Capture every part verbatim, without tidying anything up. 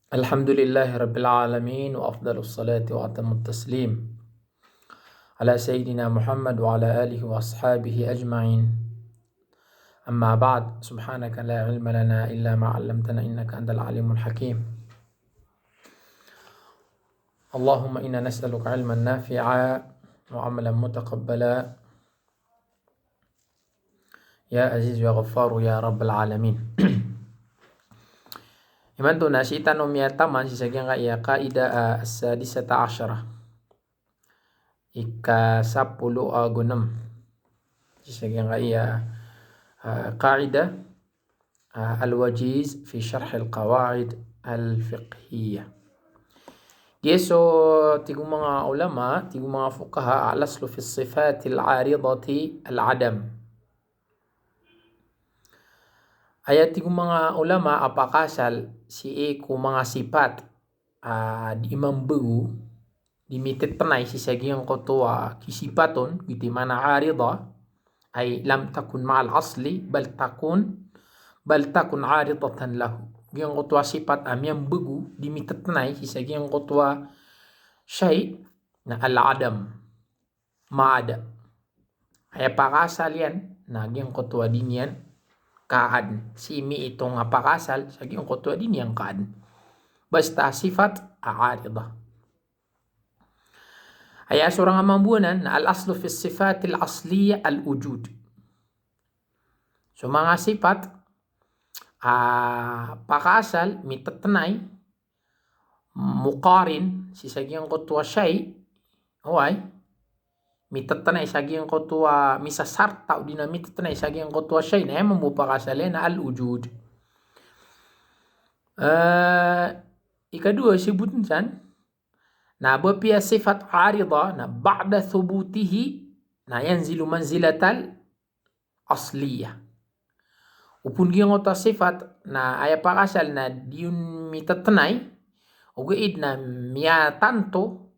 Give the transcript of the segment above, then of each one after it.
الحمد لله رب العالمين، وأفضل الصلاة وأتم التسليم على سيدنا محمد وعلى آله وأصحابه أجمعين. أما بعد، سبحانك لا علم لنا إلا ما علمتنا إنك أنت العليم الحكيم. اللهم إنا نسألك علما نافعا وعملا متقبلا يا عزيز يا غفار يا رب العالمين. Imanto na sii tano miyataman sii sa giyangkaya qaida, ah, as-sadisata ashara. Ika sapolo ago nem. Sii sa giyangkaya, ah, qaida, ah, al-Wajiz fi Sharh al-Qawaid al-Fiqhiyah. Giya so tig o manga ulama, tig o manga fuqaha, al-aslu fi sifatil aridati al-adam. Aya tig o manga ulama a pakaasal sii ko manga sipat, ah, di mambago, di mitetnay sii sa giyangkoto a kisipat on, giyoto i maana arida, ay lam takun ma'al asli, bal takun, bal takun aridatan lahu. Giyangkoto a sipat a miyambago, di mitetnay sii sa giyangkoto a shay', na al-adam. Maada. Aya pakaasal iyan, na giyangkoto a di niyan kaadn. Sii miitong a pakaasal sa giyangkoto a di niyan kaadn. Basta sifat a arida. Aya sorang a mambo anan, na al-aslu fi sifatil asliya al-wujud. So manga sipat a pakaasal, mitetnay, muqarin sii sa giyangkoto a shay', oway. Mitetnay sa giyangkoto a misasarta odi na mitetnay sa giyangkoto a shay', na aya mambo pakaasal iyan na al-wujud. Eh, ikadowa, sibotn san, na apiya sifat arida, na ba'da thubutihi, na yanzilu manzilatal asliyah. Opama giyangkoto a sifat, na aya pakaasal na di on mitetnay, ogaid na miyatanto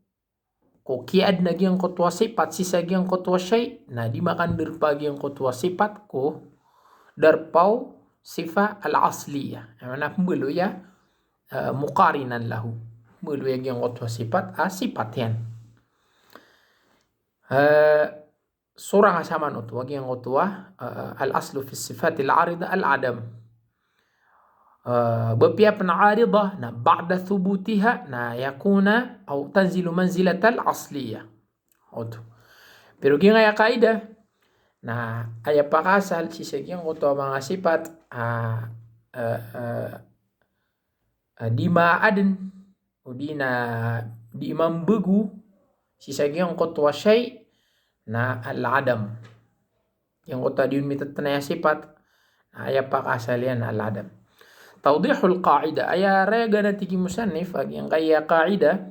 ko kiyaadn a giyangkoto a sifat sii sa giyangkoto a shay', na di makandarpa giyangkoto a sifat ko darpa o sifat al-asliyah. Aya maana pmbaloy a, eh, muqarinan lahu. Pmbaloy a giyangkoto a sifat a sifat iyan. Eh, sorang a saman oto a giyangkoto a, eh, al-aslu fi sifatil arida al-adam. Eh, apiya pn arida, na ba'da thubutiha, na yakuna, aw tanzilu manzilatal asliyah. Oto. Pero giyangkaya qaida, na aya pakaasal sii sa giyangkoto a manga sipat, ah, eh, eh, eh, di maadn, odi na di mambago sii sa giyangkoto a shay', na al-adam. Giyangkoto a di on mitetnay a sifat, na aya pakaasal iyan na al-adam. Tawdihul qaida, aya rayagan a tig i musannif a giyangkaya qaida,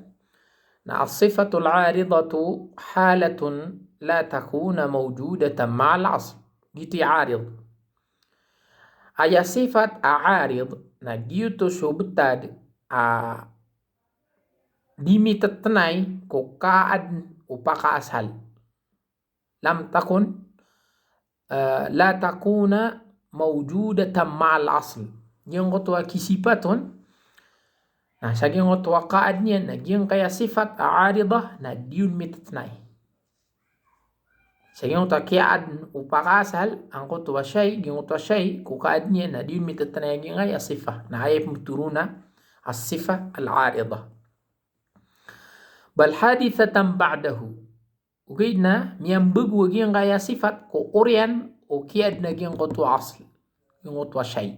na as-sifatul aridatu halatun la takunu mawjudatan ma'al asl. Giyoto i arid. Aya sifat a arid, na giyoto so btad a di mitetnay ko kaadn o pakaasal. Lam takun, eh, la takunu mawjudatan ma'al asl. Giyangkoto a kisipat on, na sa giyangkoto a kaadn iyan, na giyangkaya sifat a arida, na di on mitetnay. Sa giyangkoto a kiyaadn o pakaasal angkoto a shay', giyangkoto a shay', ko kaadn iyan na di on mitetnay a giyangkaya sifat. Na aya pmbthowan on na as-sifat al-arida. Bal hadithatan ba'dahu. Ogaid na miyambago a giyangkaya sifat ko oriyan o kiyaadn a giyangkoto a asl, giyangkoto a shay'.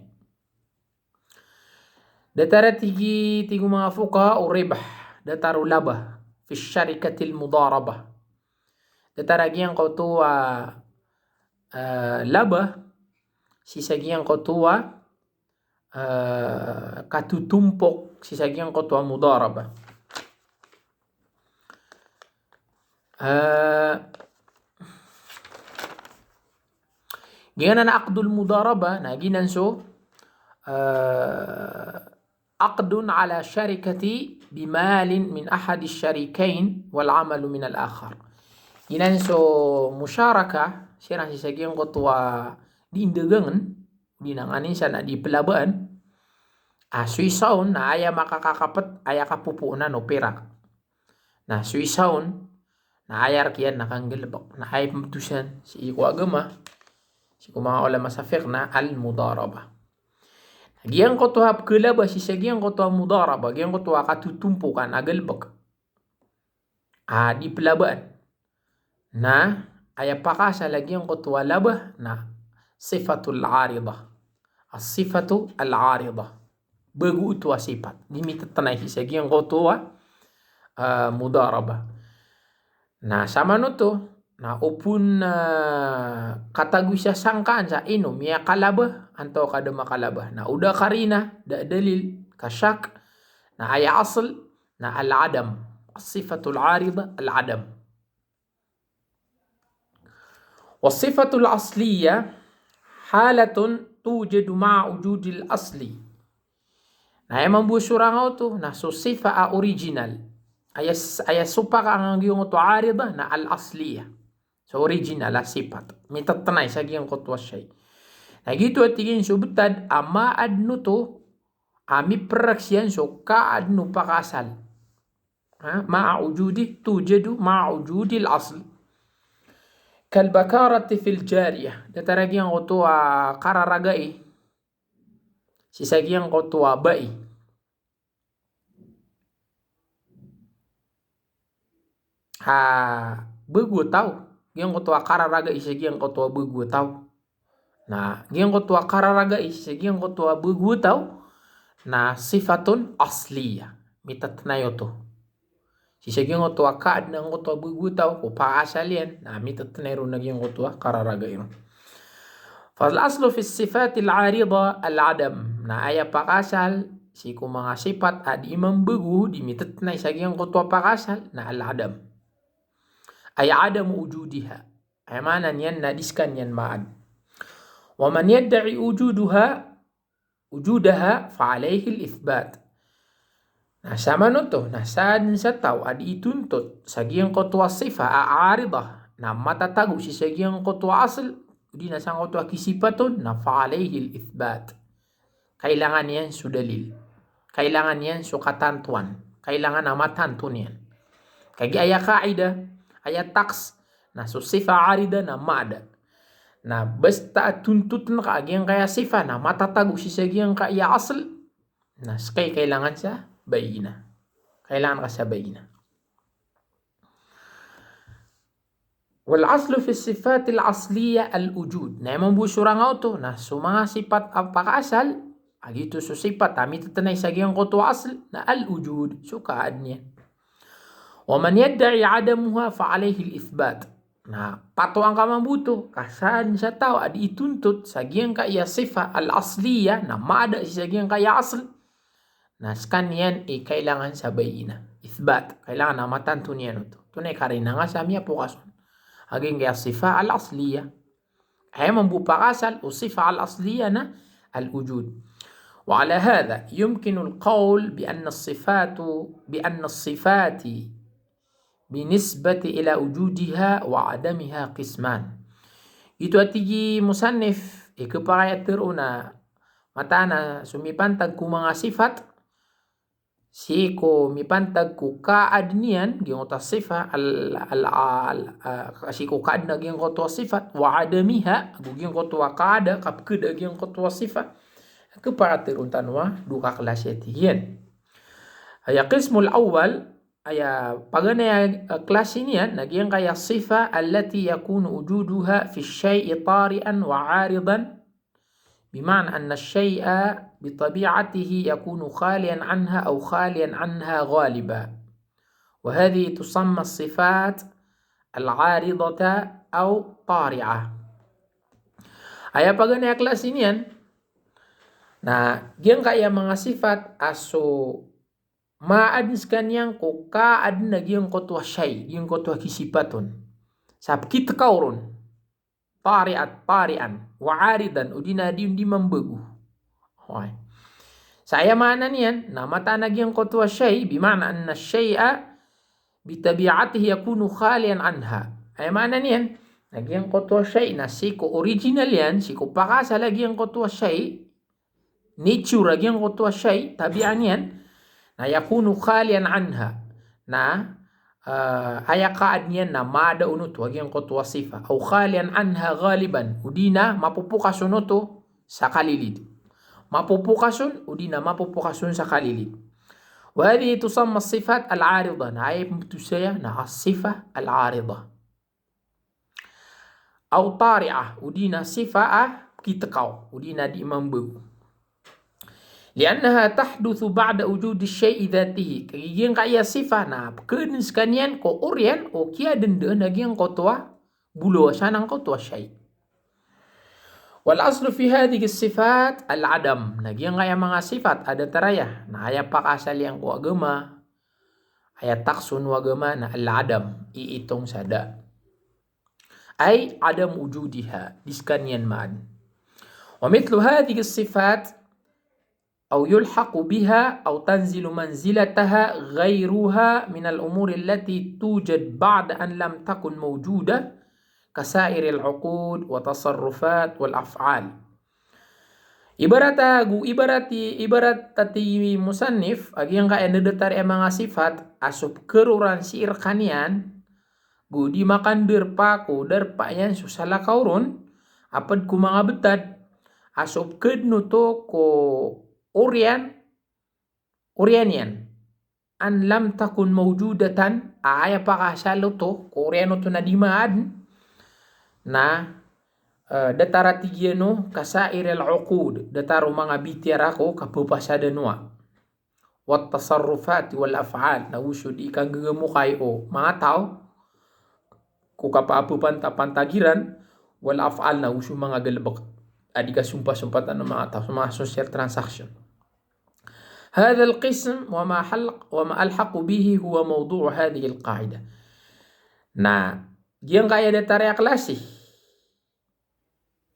Datar a tig i, tig o manga fuqaha, o ribh, datar o laba, fi sharikatil mudarabah. Datar a giyangkoto a, eh, laba, sii sa giyangkoto a, eh, katotompok sii sa giyangkoto a mudarabah. Eh, giyanan a aqdul mudarabah, na giyanan so, eh, aqdun ala sharikati bimalin min ahadis sharikayn wal amalu minal akhar. Giyanan so musharaka, siran sii sa giyangkoto a di ndagangn, di na nganin san a di plabaan, A so isa on na aya makakakapet, aya kapopoonan o pirak. Na so isa on na aya rk iyan na kanggalebek. Na aya pembetosan sii ko agama, sii ko manga olama sa fiqh na al-mudarabah. Giyangkoto a pekelaba sii sa giyangkoto a mudarabah, giyangkoto a katotompokan a galebek a di pelabaan. Na aya pakaasal a giyangkoto a laba na sifatul aridah. As-sifatul aridah. Bago oto a sipat. Di mitetenay sii sa giyangkoto a, ah, mudarabah. Na samanoto, na opon, ah, katago isa sangkaan sa ino miyakalaba antaa ka da makalaba. Na o da karina, da dalil, ka shak, na aya asl na al-adam. As-sifatul aridah al-adam. Was-sifatul asliyah halatun tujadu ma'a wujudil asli. Na aya mambo a sorang a oto na so sifa a original. Aya s-, aya sopak anggiyoto a aridah na al-asliyah. So original a sipat. Mitetenay sa giyangkoto a shay. Na giyoto a tig iyan so betad a maaden oto a miperak siyan so kaaden o pakaasal. Ha, ma'a wujudi, tujadu ma'a wujudil asl. Kal bakarati fil jariyah. Datar a giyangkoto a kararagai sii sa giyangkoto a bai. Ha, bago a taw. Giyangkoto a kararagai sii sa giyangkoto a bago a taw. Na giyangkoto a kararagai sii sa giyangkoto a bago a taw na sifatun asliyah. Mitetenay oto. Sii sa giyangkoto a kaaden angkoto a bago a taw ko pakaasal iyan, na mitetenay ron a giyangkoto a kararagai ron. Fal aslu fis sifatil aridah al-adam. Na aya pakaasal sii ko manga sipat a di mambago, di mitetenay sa giyangkoto a pakaasal, na al-adam. Ay adamu wujudiha. Aya maana niyan na di sekaniyan maaden. Wa man yadda'i wujuduha, wujudaha fa alayhi al-ithbat. Na samanoto, na sadn sa taw a di itontot sa giyangkoto a sifa a aridah, na matatago sii sa giyangkoto a asl, odi na sangkoto a kisipat on, na fa alayhi al-ithbat. Kailangan iyan so dalil. Kailangan iyan so katantoan. Kailangan a matanto niyan. Kagiya aya kaida, aya taks, na so sifa aridah na maada. Na basta a tontot ngka a giyangkaya sifa na matatago sii sa giyangkaya asl, na ska i kailangan sa bayina. Kailangan ka sa bayina. Wal aslu fi sifatil asliyah al-wujud. Na aya mambo sorang a oto, na so manga sipat a pakaasal, a giyoto so sipat a mitetenay sa giyangkoto a asl, na al-wujud, so kaaden iyan. Wa man yadda'i adamuha fa alayhi al-ithbat. Na pato angka mambo oto, ka sadn sa taw a di itontot sa giyangkaya sifa al-asliyah, na maada sii sa giyangkaya asl, na sekaniyan i kailangan sa bayina. Ithbat. Kailangan a matanto niyan oto. Tonaa i karina nga sa miyapokas on a giyangkaya sifa al-asliyah. Aya mambo pakaasal o sifa al-asliyah na al-wujud. Wa ala hadha yumkinu al-qawl bi anna as-sifatu, bi anna as-sifati binisbati ila wujudiha wa adamiha qisman. Giyoto a tig i musannif, i kepakay a teroon a mataan a so mipantag ko manga sipat, sii ko mipantag ko kaaden iyan, giyangkoto a sifa, al, al, al, ah, sii ko kaaden a giyangkoto a sifa, wa adamiha, ago giyangkoto a kaada, kapekeda giyangkoto a sifa. Kepakay a teroon tano a dowa ka klasi a tig iyan. Aya qismul awwal, aya paganay a, ah, klasi niyan, na giyangkaya sifa allati yakunu wujuduha fi shay'i tari'an wa 'aridan, bima'na anna ash-shay'a bi tabi'atihi yakunu khaliyan 'anha aw khaliyan 'anha ghaliban. Wa hadhihi tusamma as-sifat al-'aridata aw tari'ah. Aya paganay a klasi niyan, na giyangkaya manga sipat a so maaden sekaniyan ko kaaden a giyangkoto a shay, giyangkoto a kisipat on. Sa pekitekaw ron. Tari'at, tari'an, wa 'aridan, odi na di, di mambago. Oway. Sa aya maana niyan, na mataan a giyangkoto a shay, bima'na anna ash-shay'a bi tabi'atihi yakunu khaliyan 'anha. Aya maana niyan, na giyangkoto a shay, na sii ko original iyan, sii ko pakaasal a giyangkoto a shay, nature a giyangkoto a shay', tabi'a niyan, na yakunu khaliyan anha. Na, eh, aya kaadn iyan na maada onoto a giyangkoto a sifa. Aw khaliyan anha ghaliban. O di na mapopokas onoto sa kalilid. Mapopokas on, o di na mapopokas on sa kalilid. Wa hadhihi tusamma sifat al-aridah. Na aya pmbtowan saya na as-sifat al-aridah. Aw tari'ah, o di na sifa a kitkaw, o di na di mambago. Li'annaha tahduthu ba'da wujudi shay'i dhatihi. Kagiya giyangkaya sifa na pkhaadn skaniyan ko oriyan o kiyaadn dn a giyangkoto a bolawan sa giyangkoto a shay'. Wal aslu fi hadhihi sifat al-adam. Na giyangkaya manga sifat a datar aya na aya pakaasal iyan ko agama, aya takson o agama na al-adam, iitong sa da. Ay adam wujudiha, di skaniyan maadn. Wa mithlu hadhihi sifat aw yulhaqu biha aw tanzilu manzilataha ghayruha min al-umuri allati tujad ba'da an lam takun mawjudah, ka sa'iril uqud wa tasarrufat wal af'al. Ibarat ago, ibarat i, ibarat a tig i musannif, a giyangkaya datar aya manga sifat a so pkharoran sii rkaniyan, go di makandarpa ko darpa iyan so salakaw ron, a pd ko manga btad, a so pkhaadn oto ko oriyan, oriyan iyan. An lam takun mawjudatan, a aya pakaasal oto ko oriyan oto na di maadn, na, eh, datar a tig iyan o ka sa'iril uqud, datar o manga bitiyara ko kapphasadan oa. Wat tasarrufat wal af'al, na go so di kanggagamokay o manga taw ko kapaapapantapantag iran, wal af'al, na go so manga galbk a di kasompasompatan o manga taw, so manga social transaction. Hadhal qism wa ma hal-, wa ma alhaqu bihi huwa mawdu'u hadhihil qa'idah. Na giyangkaya datar aya klasi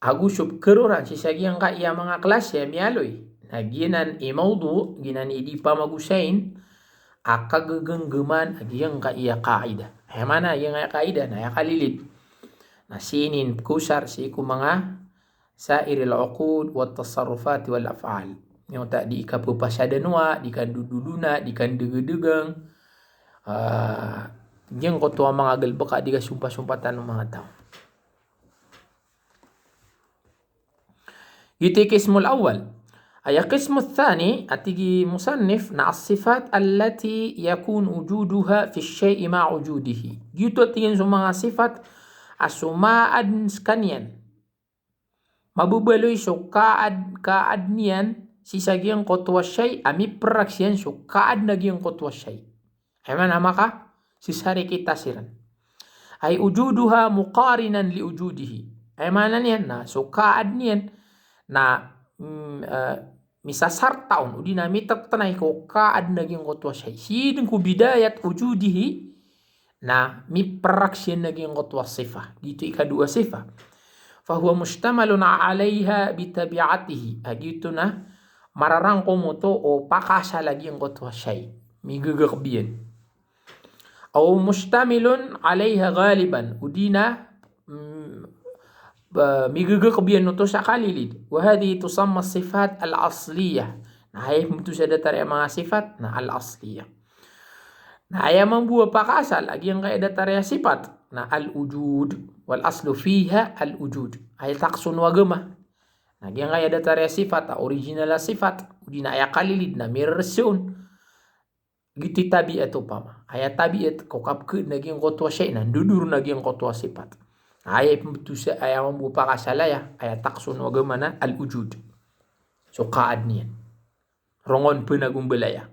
ago so pkharoran sii sa giyangkaya manga klasi a miyaaloy na giyanan i mawdu', giyanan i di pamagosayn a kagaganggaman a giyangkaya qa'idah. Aya maana giyangkaya qa'idah na aya kalilid. Na sii niyan pkhaosar sii ko manga sa'iril uqud wat tasarrufat wal af'al. Ino ta di kapphasadan oa, di kandododona, di kandagadagang, ah, giyangkoto a manga galbk a di kasompasompatan o manga taw. Giyoto i qismul awwal. Aya qismul thani, a tig i musannif, na as-sifat allati yakunu wujuduha fi shay'i ma'a wujudihi. Giyoto a tig iyan so manga sifat a so maadn skaniyan, mababaloy so kaad-, kaadn iyan sii sa giyangkoto a shay' a mipraksiyan so kaadn a giyangkoto a shay'. Aya maana a makasisarikita siran. Ay wujuduha muqarinan li wujudihi. Aya maana niyan na so kaadn iyan na, mm, eh, misasarta on, o di na mitatnay ko kaadn a giyangkoto a shay'. Sii dn ko bidayat wujudihi, na mipraksiyan a giyangkoto a sifa. Giyoto i ikadowa a sifa. Fahuwa mushtamalun alayha bitabi'atihi. A giyoto na mararangkom oto o pakaasal a giyangkoto a shay'. Migagakb iyan. Aw mushtamilun alayha ghaliban. O di na, mm, ba, migagakb iyan oto sa kalilid. Wa hadhihi tusamma sifat al-asliyah. Na aya pmbtowan sa datar aya manga sifat na al-asliyah. Na aya mambo a pakaasal a giyangkaya datar aya sifat na al-wujud, wal aslu fiha al-wujud. Aya takson o agama na giyangkaya datar aya sifat a original a sifat, o di na aya kalilid na mirresi on. Giyoto i tabiat opama. Aya tabiat ko kapkhaadn a giyangkoto a shay' na ndodorn a giyangkoto a sifat. Na aya pmbtowan sa, aya mambo a pakaasal aya, aya takson o agama na al-wujud. So kaadn iyan. Rongon pn a gombalaya.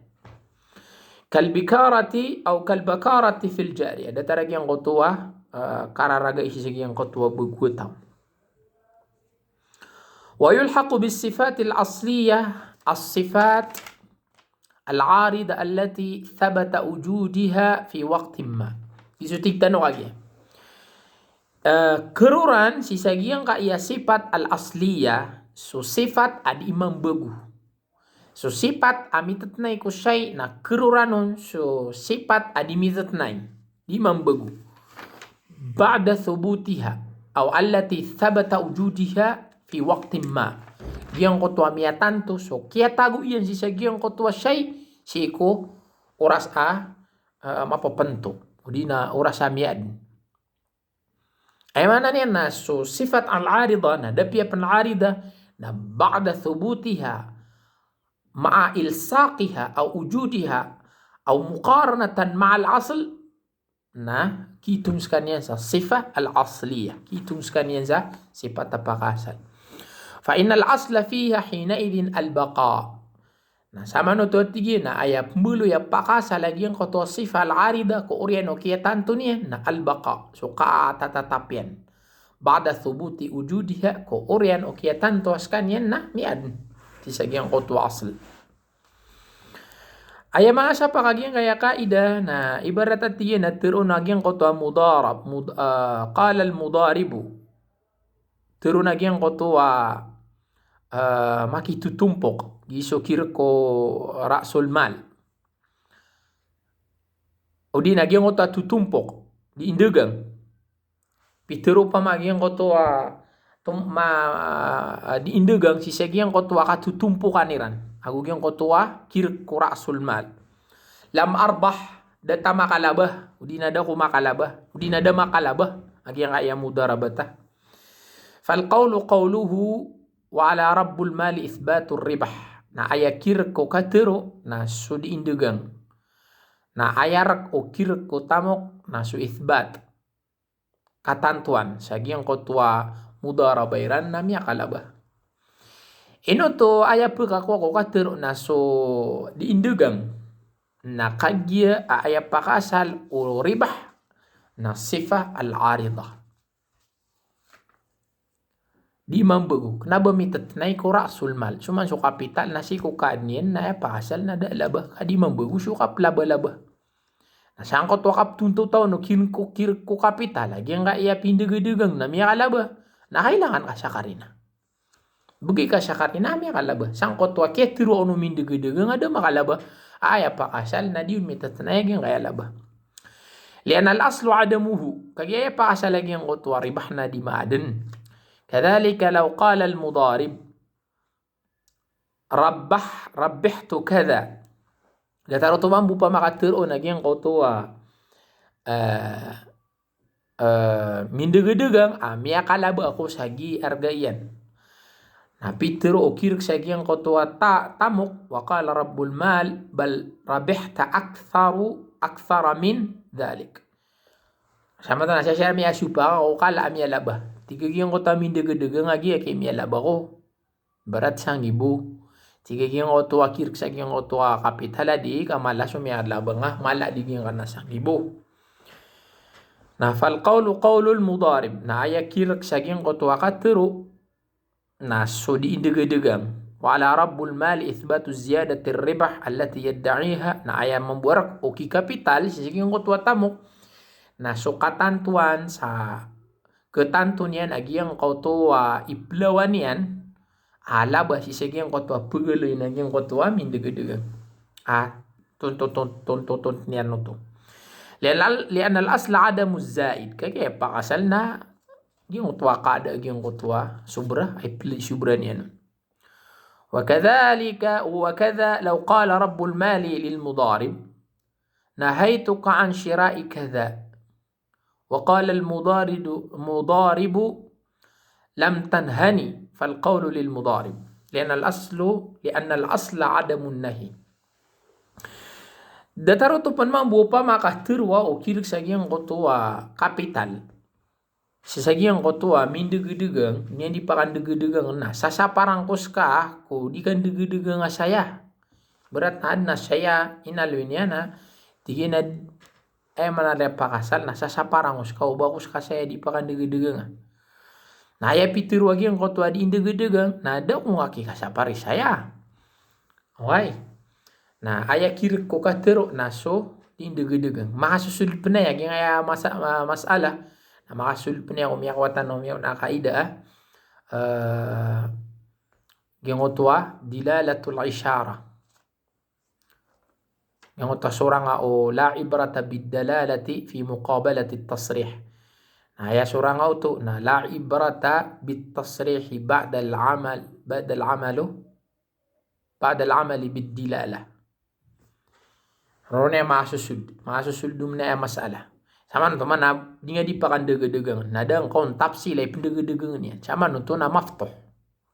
Kalbikarati aw kalbakarati fil jariya. Datar a giyangkoto a, ah, kararaga sii sa giyangkoto a bago a taw. Wa yulhaqu bis sifatil asliyah as-sifat al-aridah allati thabata wujuduha fi waqtin ma. Giyoto i tig tano kagiya. Eh, kharoran sii sa giyangkaya sifat al-asliyah, so sifat a di mambago. So sifat a mitatnay ko shay' na kharoran on so sifat a di mitatnay, di mambago. Ba'da thubutiha, aw allati thabata wujuduha fi waqtin ma. giyangkoto a miyatanto so kiyatago iyan sii sa giyangkoto a shay sii ko oras a, eh, mapapento, odi na oras a miyaadn. Aya maana niyan na so sifat al-arida na da piya pn arida na ba'da thubutiha ma'a ilsaqiha aw wujudiha aw muqaranatan ma'al asl, na kiitong skaniyan sa sifah al-asliyah, kiitong skaniyan sa sifat a pakaasal. Fa innal asla fiha hinaidhin al-baqa. Na samanoto, tig iyan, na aya pmbaloy a pakaasal a giyangkoto a sifah al-arida ko oriyan o kiyatanto niyan na al-baqa, so katatatap iyan. Ba'da thubuti wujudiha, ko oriyan o kiyatanto a skaniyan na miyaadn sii sa giyangkoto a asl. Aya maana sa pakagiya giyangkaya kaidah na ibarat a tig iyan na tharoon a giyangkoto a mudarab, mud-, ah, qala al-mudaribu. Tharoon a giyangkoto a, ah, makitotompok, giya so kirk ko ra'sul mal. Odi na giyangkoto a totompok, di indagang. Pitharo opama giyangkoto a tom-, ma-, di indagang sii sa giyangkoto a katotompokan iran ago giyangkoto a kirk ko ra'sul mal. Lam arbah, da ta makalaba, odi na da ako makalaba, odi na da makalaba a giyangkaya mudarabata. Fal qawlu qawluhu wa ala rabbul mali ithbatur ribah. Na aya kirk o katharo na so di indagang. Na aya rk o kirk o tamok na so ithbat, katantoan sa giyangkoto a mudaraba iran na miyakalaba. Ino oto aya pkhakowa ko katharo na so di indagang? Na kagiya a aya pakaasal o ribah na sifah al-aridah. Di mambago, kna ba mitatnay ko ra'sul mal. So man so kapital na sii ko kaadn iyan na aya pakaasal na da a laba, ka di mambago so kaplabalaba. Na sangkoto a kaptontotawan o kirk ko, kirk ko kapital a giyangkaya pindagadagang na miyakalaba, na kailangan ka sa karina. Bgi ka sa karina a miyakalaba. Sangkoto a kiyatharo on o mindagadagang a da makalaba, aya pakaasal na di on mitatnay a giyangkaya laba. Li'anna al-aslu adamuhu. Kagiya aya pakaasal a giyangkoto a ribah na di maadn. Kadhalika law qala al-mudarib, rabbah, rabbihtu kadha. Datar oto mambo opama katharo on a giyangkoto a, eh, eh, mindagadagang a miyakalaba ako sa gii arga iyan. Na pitharo o kirk sa giyangkoto a ta-, tamok, wa qala rabbul mal, bal rabihta aktharu, akthara min dhalik. Samantala na siyasiyar miyasopak ako kala a miyalaba. Tig a giyangkoto a mindagadagang a giya ki miyalaba ako. Barat sanggibo. Tig a giyangkoto a kirk sa giyangkoto a kapital a di ka mala so miyalaba nga, mala di giyangkanan sanggibo. Na fal qawlu qawlul mudarib. Na aya kirk sa giyangkoto a katharo na so di indagadagang. Wa ala rabbul mali ithbatu ziyadatir ribah allati yadda'iha. Na aya mambo a rk o kikapital sii sa giyangkoto a tamok na so katantoan sa katanto niyan a giyangkoto a iplawan iyan a laba sii sa giyangkoto a pagaloy na giyangkoto a mindagadagang. A, tontoton, tontoton niyan oto. Li'anna al-, li'anna al-asla adamu zaid. Kagiya pakaasal na giyangkoto a kada, giyangkoto a sobra, ay pli sobra niyan. Wa kadhalika, wa kadha law qala rabbul mali lil mudarib, nahaytuka an shira'i kadha. Wa qala al-mudaridu-, mudaribu, lam tanhani, fal qawlu lil mudarib. Li'anna al-aslu, li'anna al-asla adamun nahi. Datar oto pn mambo opama katharo o kirk sa giyangkoto a kapital sii sa giyangkoto a mindagadagang, niyan di pakandagadagang na sasaparan ko ska ko di kandagadagang a saya. Barat na adn a saya, inaloy niyan a, tig iyan a, aya maana a pakaasal na sasaparan ko ska o ba ko ska saya di pakandagadagang a. Na aya pitharo a giyangkoto a di indagadagang, na da ko nga kikasapari saya. Okay. Na aya kirk ko katharo na so di indagadagang. Makasosold pn aya giyangkaya masa-, ma-, masala. Na makasosold pn aya ko miyakowa tano miyaona a kaida, eh, giyangkoto a dilalatul ishara. Giyangkoto a sorang a o la ibrata bid dalalati fi muqabalati tasrih. Na aya sorang a oto na la ibrata bit tasrihi ba'dal amal, ba'dal amalu, ba'dal amali bid dilalah. Roo niyan masosold, masosold oman aya masala. Samanoto man na di nga di pakandagadagangen. Na da ngka on tafsil a ipndagadagangen iyan. Samanoto na maftuh.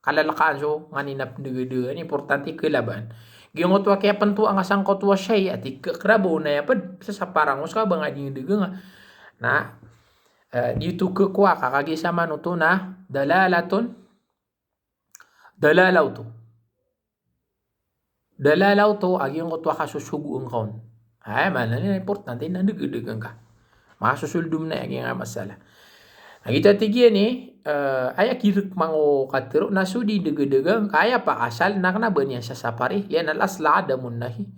Kalalakaan so nganin a pndagadagangen, importante kalaban. Giyangkoto a kiyapntoa nga sangkoto a shay, ati ka-, karabaw na aya pd, sa saparang o ska ba nga di nga daganga. Na, eh, di oto khakowa ka kagiya samanoto na dalalatun, dalala oto. Dalala oto a giyangkoto a kasosogoan ka on. Ay, maana niyan importante na dagadagang ka. Masosold oman aya giyangkai a masala. Na giyoto a tig iyan i, eh, aya kirk mambo katharo na so di dagadagang ka aya pakasal na kna ba niyan sasapari. Li'anna al-asla adamun nahi.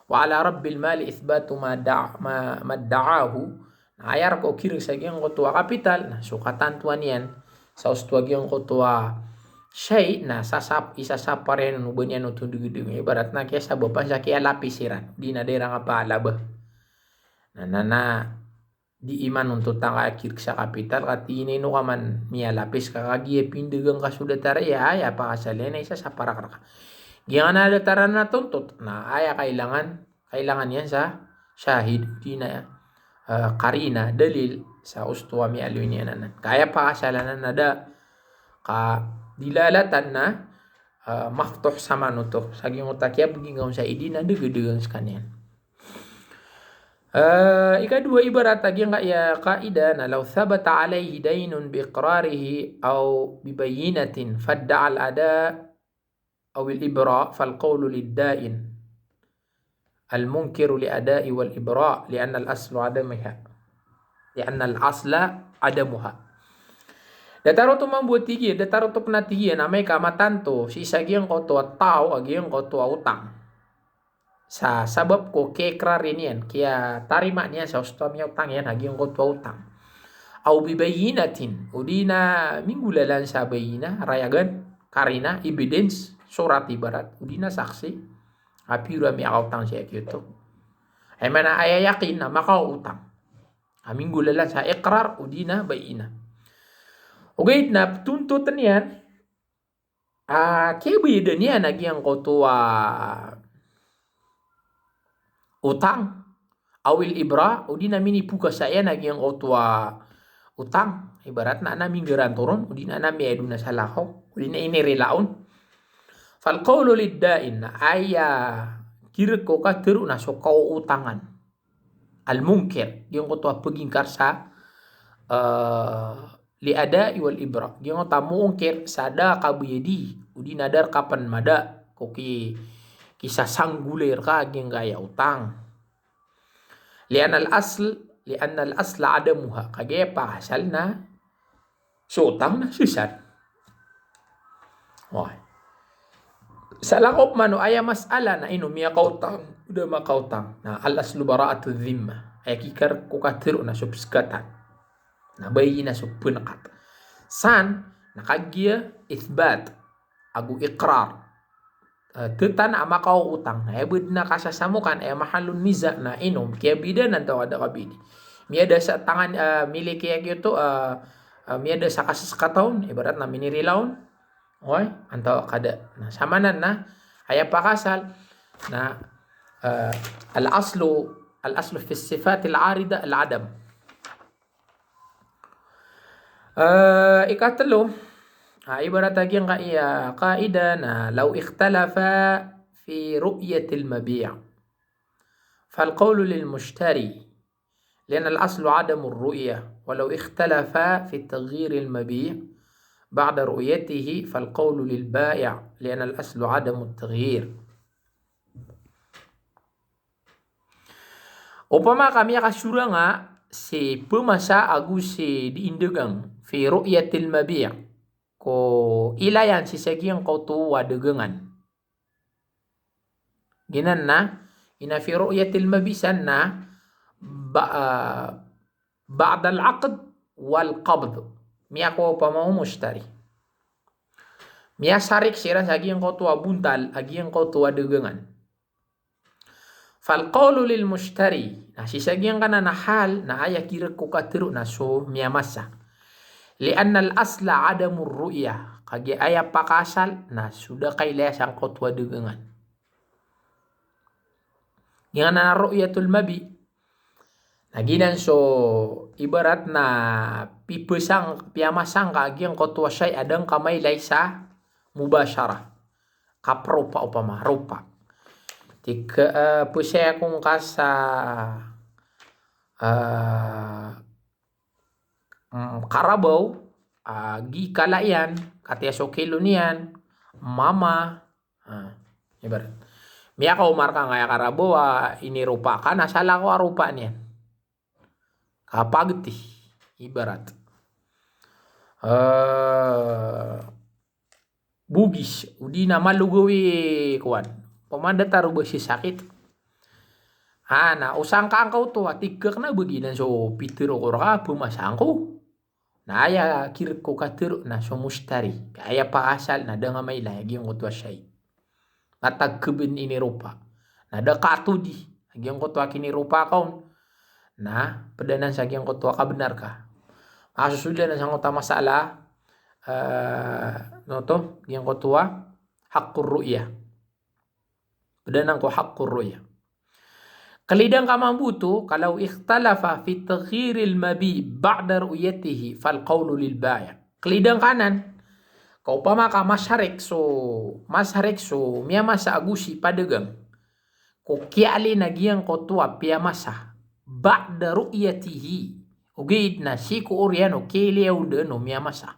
Wa ala rabbil mali ithbatu ma da-, ma, ma da'ahu. Na aya rk o kirk sa giyangkoto a kapital, na so katantoan iyan sa osto a giyangkoto a shay, na sasap-, isasapar iyan o ba niyan oto dagadagang. Ibarat na kiyasabapan sa kiyalapis iran. Di na da iran kapalaba. Na, na, na, di iman onto tangka kirk sa kapital, ka tig iyan a ino ka man miyalapis ka kagiya pindagang ka so datar iyan, aya pakasal iyan na isasapar rk. Giyangkanan a datar a tontot, na aya kailangan kailangan iyan sa shahid, odi na, eh, qarina, dalil, sa osto a miyaaloy niyan anan. Ka aya pakasal anan na da, ka dilalatan na, eh, maftuh samanoto. Sa giyangkoto a kiyabgi ngka on sa idi na dagadagang skaniyan. Eh, ikadowa ibarat a giyangkaya qaida na law thabata alayhi daynun bi iqrarihi aw bi bayyinatin fadda'a al-ada' aw al-ibra', fal qawlu lid-dain al-munkiru li ada'i wal ibra', li'anna al-asla adamuha. Li'anna al-asla adamuha. Datar oto mambo a tig iyan, datar oto pn a tig iyan, amay ka matanto sii sa giyangkoto a taw a giyangkoto a otang. Sa sabap ko kiyaikrar iyan, kiyatarima niyan sa osto a miyaotang iyan a giyangkoto a otang. Aw bi bayyinatin, odi na minggolalan sa bayyinah, rayagan, qarina, evidence, sorat ibarat, odi na saksi, a piyoro a miyakaotang sii a giyoto. Aya maana aya yakin na makaotang. A minggolalan sa iqrar, odi na bayyinah. Ogaid na ptontotn iyan, ah, kiyabayadan iyan a giyangkoto a otang, aw al-ibra', odi na minipokasa iyan a giyangkoto a otang. Ibarat na, na minggaranto ron, odi na, na miyaadn a salakaw, odi na inirila on. Fal qawlu lid-dain, na aya kirk o katharo na so kaotangan. Al-munkir, giyangkoto a pagingkar sa, eh, li ada'i wal ibra'. Giyangkoto a moongkir sa da kabayadi, odi na da rka pn mada ko ki-, kisasanggolay rka giyangkaya otang. Li'anna al-asl, li'anna al-asla adamuha. Kagiya pakasal na so otang na sii san. Wah. Salakaw pman o aya masala na ino miyakaotang, o da makaotang. Na al-aslu bara'atu dhimmah. Aya kikar ko katharo na so pskatan. Na bayyinah so pnkat. San, na kagiya ithbat ago iqrar. Eh, tatan a makaotang. Na aya bd na kasasamokan, aya mahallun niza na ino, kiyabidan antaa ka da kabidi. Miyada sa tangan, eh, milik iyan giyoto, eh, eh, miyada sa kaskatan, ibarat na minirila on. Oy, antaa ka da. Na, samanan na, aya pakasal, na, eh, al-aslu, al-aslu fi sifatil arida al-adam. Eh, ikatlo, ah, ibarat a giyangkaya qaida na law ikhtalafa fi ru'yatil mabi', fal qawlu lil mushtari, li'anna al-aslu adamu ar-ru'yah, wa law ikhtalafa fi taghyiril mabi' ba'da ru'yatihi, fal qawlu lil ba'i', li'anna al-aslu adamu at-taghyir. Opama ka miyakasoranga si pmasa ago si dii ndagang, fi ru'yatil mabi', ko ilayan sii sa giyangkoto a dagangan. Giyanan na, ino fi ru'yatil mabi' san na, ba-, ah, ba'dal aqd wal qabd. Miyakowa opama o mushtari. Miyasarik siran sa giyangkoto a bontal a giyangkoto a dagangan. Fal qawlu lil mushtari. Na sii sa giyangkanan a hal, na aya kirek ko katharo na so miyamasa. Li annal asla adamur ru'yah. Kagiya aya pakaasal na so da kailaya sangkoto a dagangan. Giyangkanan a ru'yatul mabi. Na giyanan so ibarat na pipesang, piyamasa ngka giyangkoto a shay a da ngka mailay sa mubasharah. Kapropa opama, ropa. Tig ka, eh, pesaya ko ngka sa, eh, mm, karabaw, ah, gi kala iyan, katii so kilo niyan, mama, ah, ibarat. Miyakaoma rka angkaya karabaw a iniropa ka na salakaw a ropa niyan. Kapagti, ibarat. Eh, bugis, odi na malogaw i kowan. Opama da taro ba si sakit. Ah, na o sangka angka oto a tig ka kena ba giyanan so pitharo ko rka, pemasa angko. Na aya kirek ko katharo na so mushtari. Aya pakaasal na da nga mailay a giyangkoto a shay. Na tag ka ben iniropa. Na da katodi a giyangkoto a kiniropa ka on. Na ped anan sa giyangkoto a kabenar ka. Masosold anan sangkoto a masala, eh, ano oto, giyangkoto a haqqur ru'yah. Ped anan ko haqqur ru'yah. Kelidan ka mambo oto, ka law ikhtalafa fi taghyiril mabi' ba'da ru'yatihi fal qawlu lil ba'i'. Kelidan ka anan, ka opama ka masharik so, masharik so miyamasa ago si padagang ko kiyaalin a giyangkoto a piyamasa ba'da ru'yatihi. Ogaid na sii ko oriyan o kiyailaya on den o miyamasa.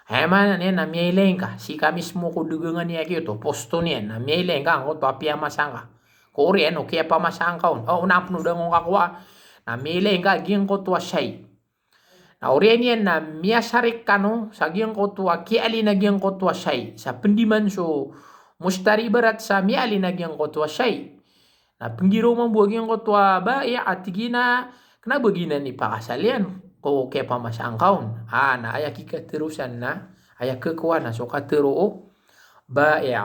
Aya maana niyan na miyailay ngka, sii ka mismo ko dagangan iyan giyoto, posto niyan, na miyailay ngka angkoto a piyamasa ngka. Ko oriyan o kiyapamasa ngka on, o, onaan pen o da ngka kowa, na miyailay ngka giyangkoto a shay. Na oriyan iyan na miyasharik kano sa giyangkoto a kiyaalin a giyangkoto a shay. Sa pendiman so mushtari ibarat sa miyaalin a giyangkoto a shay. Na penggiraw mambo a giyangkoto a ba'i' a tig iyan a kena ba giyanan i pakaasal iyan ko kiyapamasa angka on. Ah, na aya kikatharo san na, aya kekowa na so katharo o ba'i'.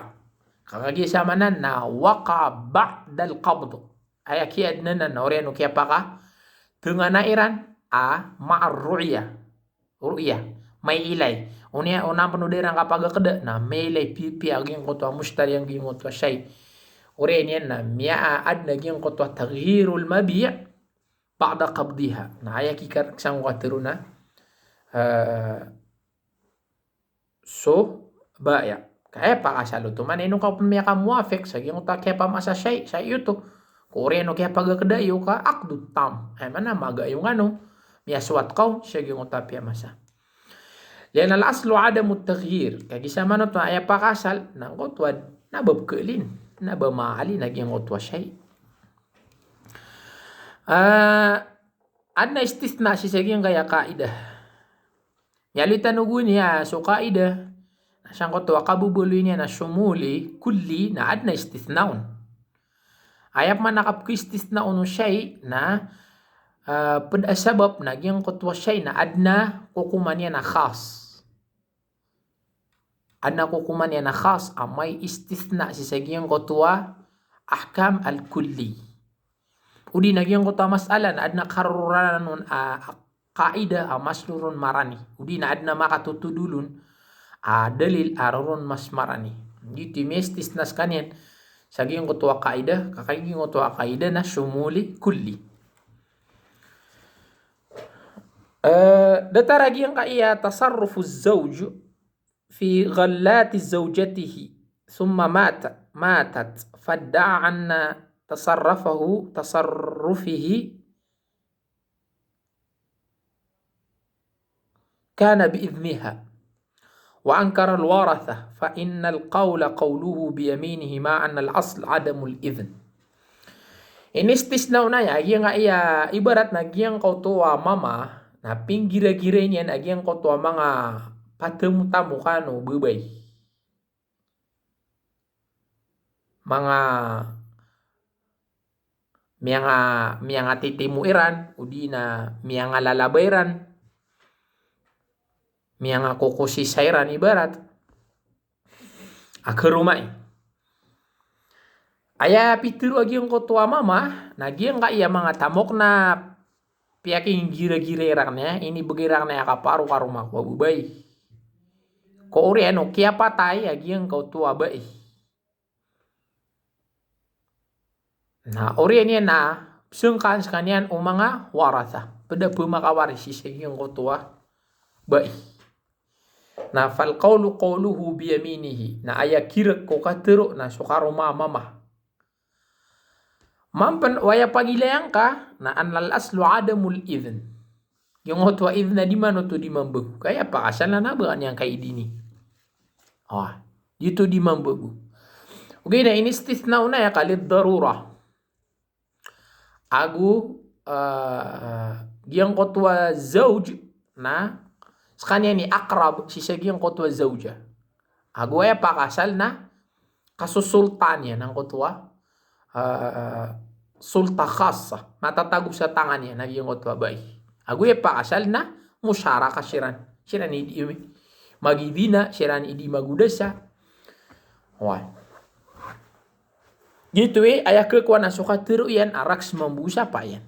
Ka kagiya samanan na waqa'a ba'dal qabd. Aya kiyaadn anan na oriyan o kiyapakatengan iran a ma'ar ru'yah. Ru'yah. Mailay. Oniya, onaan pen o da iran kapagakeda, na mailay pipiya a giyangkoto a mushtari a giyangkoto a shay. Oriyan iyan na miyaadn a giyangkoto a taghyirul mabi' ba'da qabdiha. Na aya kikarek sangkoto a tharo na, eh, so ba'i'. Ka aya pakaasal oto, maana ino ka pen miyakamuwafiq sa giyangkoto a kiyapamasa shay, shay oto. Ko oriyan o kiyapagakeda iyo ka aqdut tam. Aya maana magayo ngano, miyasowat ka on sa giyangkoto a piyamasa. Li'annal aslu adamut taghyir. Kagiya samanan oto aya pakaasal, na angkoto a, na ba pekelin, na ba maalin a giyangkoto a shay. Ah, adn a istithna sii sa giyangkaya qaidah. Miyaaloy tano gowani a so qaidah na sangkoto a kababaloy niyan a shumuli kulli na adn a istithna on. Aya pman a kapkhaistithna on o shay na, eh, ped a sabap na giyangkoto a shay na adn a kokoman iyan a khas. Adn a kokoman iyan a khas a maiistithna sii sa giyangkoto a ahkam al-kulli. Odi na giyangkoto a masala na adn a karoronan on a qaidah a mas roo ron marani. Odi na adn a makatotodol on a dalil a roo ron mas marani. Giyoto i miyaistithna sekaniyan sa giyangkoto a qaidah, ka kagiya giyangkoto a qaidah na shumuli kulli. Eh, datar a giyangkaya tasarrufuz zawj fi ghallati zawjatihi, thumma mata-, matat, fadda'a anna tasarrafahu, tasarrufihi kana bi idhniha. Wa ankara al-waratha, fa innal qawla qawluhu bi yaminihi, ma anna al-asl adamul idhn. Inistisna on aya, giyangkaya ibarat na giyangkoto a mama, na pinggiragiray niyan a giyangkoto a manga patamotamokan o babay. Manga, miyanga, miyangatitimo iran, odi na miyangalalaba iran, miyangakokosisa iran ibarat. A karomai. Aya pitharo a giyangkoto a mama, na giyangkaya manga tamok na piyakinggiragira iran iyan, inibgay iran iyan a kaparo ka roma ko a babay. Ko oriyan o kiyapatay a giyangkoto a bai. Na oriyan iyan na pzangkaan skaniyan o manga waratha. Pd a pmakawaris sii sa giyangkoto a bai. Na fal qawlu qawluhu biyaminihi. Na aya kirak ko katharo na so karoma a mama. Mampan o aya pagilaya ngka na annal aslu adamul idhn. Giyangkoto a idhn na di manoto di mambago. Ka aya pakasal na ba ka niyan kaidini. Ah, di oto di mambago. Ogaid na inistithna on aya ka lid darurah. Ago, ah, giyangkoto a zawj na skaniyan i aqrab sii sa giyangkoto a zawja. Ago aya pakasal na kasosoltan iyan angkoto a, ah, sulta khassa, matatago sa tangan iyan a giyangkoto a bai. Ago aya pakasal na musharaka siran. Siran i di magidina, siran i di magodasa. Oway. Giyoto i aya khakowa na so katharo iyan a raks mambo sa paiyan.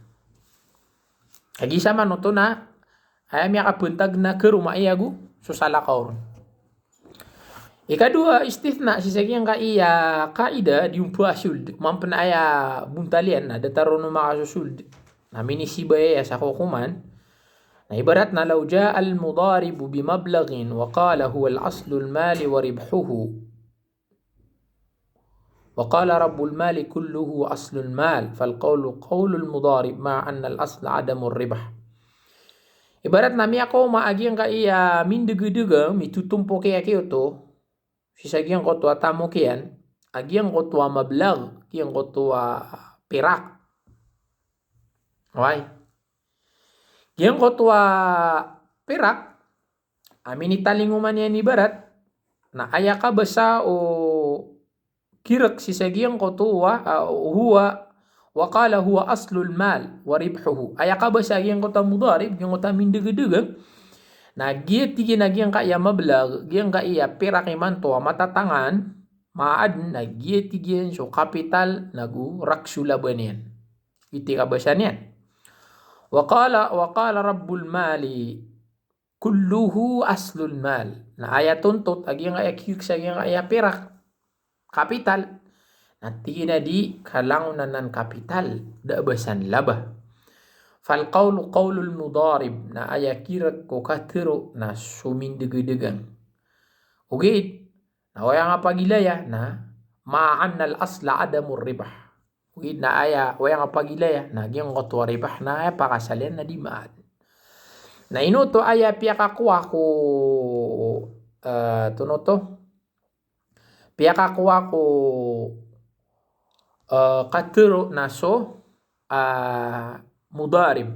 Kagiya sa manoto na aya miyakapantag na karoma iyan ago so salakaw ron. Ikadowa istithna sii sa giyangkaya qaida di ompa a sold. Mampan aya bontal iyan na datar on o makasosold. Na minisibay aya sa kokoman. Na ibarat na law jaa al-mudaribu bi mablaghin wa qala huwa al-aslu al-mali wa ribhuhu. Wa qala rabbul mali kulluhu aslul mal, fal qawlu qawlul mudarib ma'a anna al-asla adamur ribh. Ibarat na miyakaoma a giyangkaya mindgdg, mitotompok iyan giyoto sii sa giyangkoto a tamok iyan a giyangkoto a mablagh, giyangkoto a pirak. Oway. Giyangkoto a pirak, a minitalingoma niyan ibarat na aya kabasa o kirak sii sa giyangkoto a, ah, huwa, wa qala huwa aslul mal wa ribhuhu. Aya kabasa giyangkoto a mudarib, giyangkoto a mindgdg. Na giya tig iyan a giyangkaya mablagh, giyangkaya pirak imanto a matatangan, maadn, na giya tig iyan so kapital nago raks o laba niyan. Iti kabasa niyan. Wa qala, wa qala rabbul mali kulluhu aslul mal. Na aya tontot a giyangkaya kirak sa giyangkaya pirak, kapital, na tig iyan a di kalangon anan kapital, da a ba san laba. Fal qawlu qawlul mudarib, na aya kirak ko katharo na so mindgdg. Ogaid na aya ngka pagilaya na ma'a anna al-asla adamur ribh. Ogaid na aya, aya ngka pagilaya na giyangkoto a ribh na aya pakasal iyan na di maadn. Na ino oto aya piyakakowa ko, eh, tonoto? Piyakakowa ko, eh, katharo na so, ah, mudarib.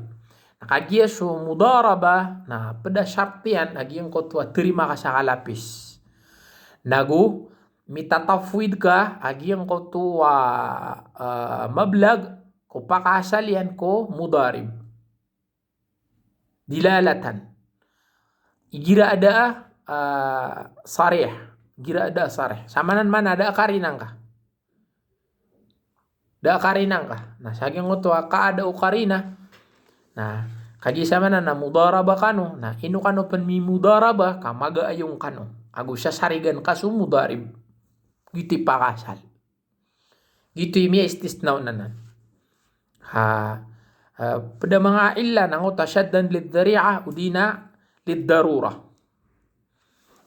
Na kagiya so mudaraba na pd a shart iyan a giyangkoto a tarimaa ka sa kalapis. Nago mitatafwid ka a giyangkoto a, ah, mablagh ko pakaasal iyan ko mudarib. Dilalatan. Igira a da a, ah, sarih. Igira a da a sarih. Samanan mana da a karina ngka. Da a karina ngka. Na sa giyangkoto a kaada o karina. Na kagiya samanan na mudaraba kano. Na ino kano pn mimudaraba ka magaayong kano. Ago sasarigan ka so mudarib. Giyoto i pakaasal. Giyoto i miyaistisna on anan. Ha, ha, pd a manga illa na angkoto a shaddan lidh dhari'ah, odi na lidh darurah.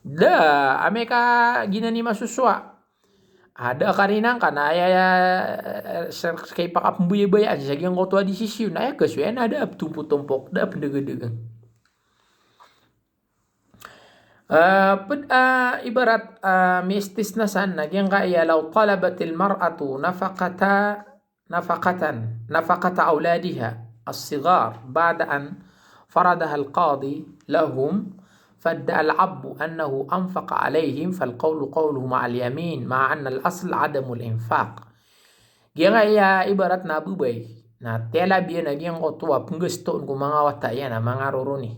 Da, amay ka giyanan i masosowa. Ah, da a karina ngka na aya, aya, eh, sa, sa kaipakapmbayabayaan sa giyangkoto a desisyon, aya kasowa iyan na da a ptompotompok, da a pndgdg. Ah, pd, ah, ibarat, ah, miistisna san na giyangkaya law talabatil mar'atu nafaqata, nafaqatan, nafaqata awladiha as-sighar ba'da an faradaha al-qadi lahum, fadda'a al-abbu annahu anfaqa alayhim, fal qawlu qawluhu ma'al yamin, ma'a anna al-asl adamul infaq. Giyangkaya ibarat na babay na tiyalab iyan a giyangkoto a pnggastoon ko manga wata iyan a manga roroni.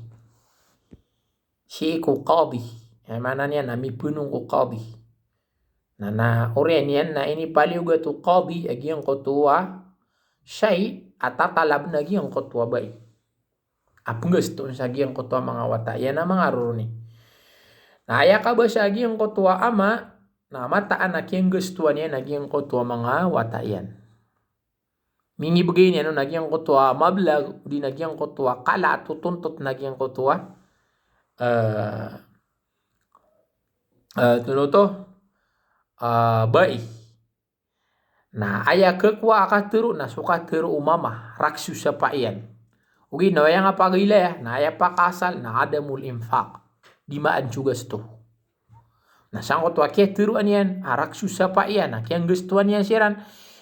Sii ko qadi. Aya maana niyan na mipnong ko qadi. Na, na oriyan iyan na inipaliyogat o qadi a giyangkoto a shay a tatalab na giyangkoto a bai a pnggastoon sa giyangkoto a manga wata iyan a manga roroni. Na aya kabasa a giyangkoto a ama, na mataan a kiyanggastoan iyan a giyangkoto a manga wata iyan. Minibgay niyan on a giyangkoto a mablag, odi na giyangkoto a kala a totontot na giyangkoto a, eh, eh, tonoto, eh, bai. Na aya khakowa a katharo na so katharo o mama, rakso sapa iyan. Ogaid na aya nga pagailaya, na aya pakaasal na adamul infaq. Di maan so gasto. Na sangkoto a kiyatharoan iyan a rakso sapa iyan, a kiyanggastoan iyan siran,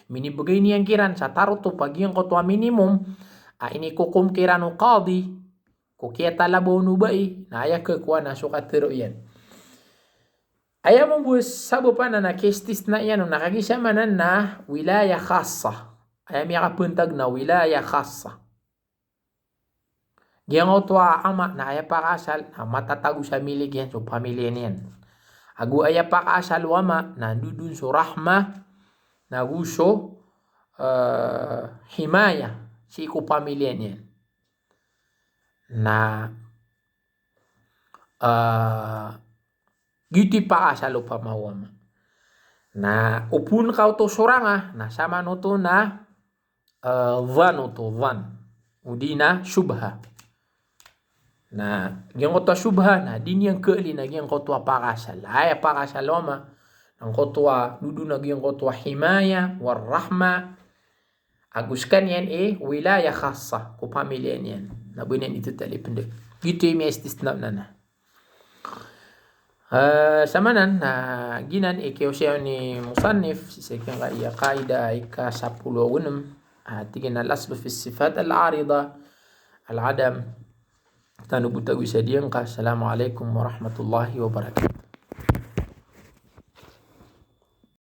minibgay niyan kiran sa tarotop a giyangkoto a minimum a inikokom kiran o qadi ko kiyatalaba on o bai, na aya khakowa na so katharo iyan. Aya mambo sabap anan na kiistisna iyan on na kagiya samanan na wilaya khassa. Aya miyakapantag na wilaya khassa. Giyangkoto a ama na aya pakaasal na matatago sa milig iyan so pamiliya niyan. Ago aya pakaasal o ama na ndodon so rahma, na go so, eh, himaya sii ko pamiliya niyan. Na, eh, giyoto i pakaasal o pama o ama. Na o phoon ka oto sorang a, na saman oto na, eh, dhann oto, dhann. Odi na shubha. Na giyangkoto a shubha na di niyan khaali na giyangkoto a pakaasal. Aya pakaasal o ama, na giyangkoto a ndodon a giyangkoto a himaya, war rahma, ago skaniyan i wilaya khassa ko pamiliya niyan. Na ba niyan ito talipnd. Giyoto i miyaistisna on anan. Eh, samanan na giyanan i kiyaosay on i musannif sii sa giyangkaya qaida ika sapolo ago nem. Ah, tig iyan a al-aslu fi sifat al-arida al-adam. Tano bo tagoy sa diyangka. Assalamu alaikum warahmatullahi wabarakatuh.